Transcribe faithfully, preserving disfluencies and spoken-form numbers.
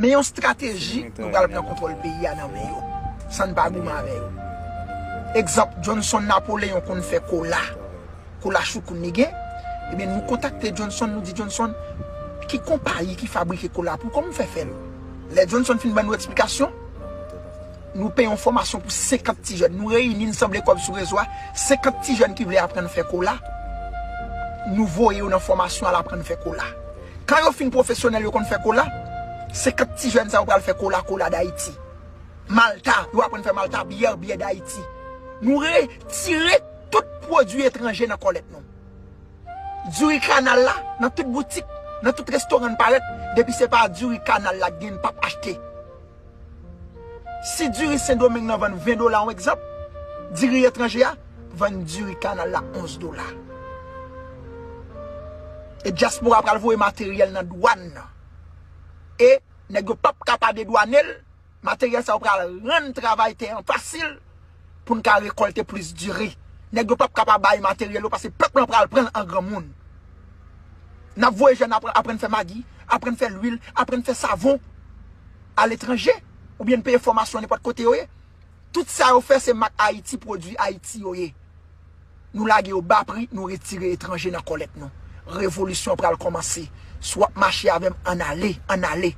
Men yon estrateji, nou pral pran kontwòl peyi a nan men yo, san n pa goumen avè yo. Egzanp, Johnson Napoleon konn fè kola. Kola choukoun li gen. Ebyen, nou kontakte Johnson, nou di, Johnson, ki konpayi ki fabrike kola pou, kòman w fè fè l? Lè Johnson fin ban nou eksplikasyon, nou peye yon fòmasyon pou senkant ti jèn. Nou reyini, n sanble kòb sou rezo a, senkant ti jèn ki vle aprann fè kola. Nou voye yo nan fòmasyon al aprann fè kola. Kan yo fin pwofesyonèl, yo konn fè kola, senkant ti jèn sa yo pral fè kola, kola Dayiti. Malta, yo aprann fè Malta, byè, byè Dayiti. Nou retire tout pwodui etranje nan kòlèt nou. Diri kanal la, nan tout boutik, nan tout restoran n parèt, depi se pa diri kanal la k gen, n p ap achte. Si diri Sendomeng nan vann ven dola, yon egzanp, diri etranje a vann diri kanal la onz dola. E dyaspora pral voye materyèl nan dwàn nan. E nèg yo p ap ka pa dedwane l, materyèl sa yo pral rann travay tè an fasil pou n ka rekòlte plis diri. Nèg yo p ap ka pa bay materyèl yo, paske pèp lan pral pran l an granmoun. N ap voye jèn apr-, aprann fè magi, aprann fè lwil, aprann fè savon aletranje, oubyen n peye fòmasyon nenpòt kote yo ye. Tout sa yo fè se mak Ayiti, pwodui Ayiti yo ye. Nou lage yo ba pri, nou retire etranje nan kòlèt nou. Revolisyon pral kòmanse. Si w ap mache avè m, ann ale, ann ale.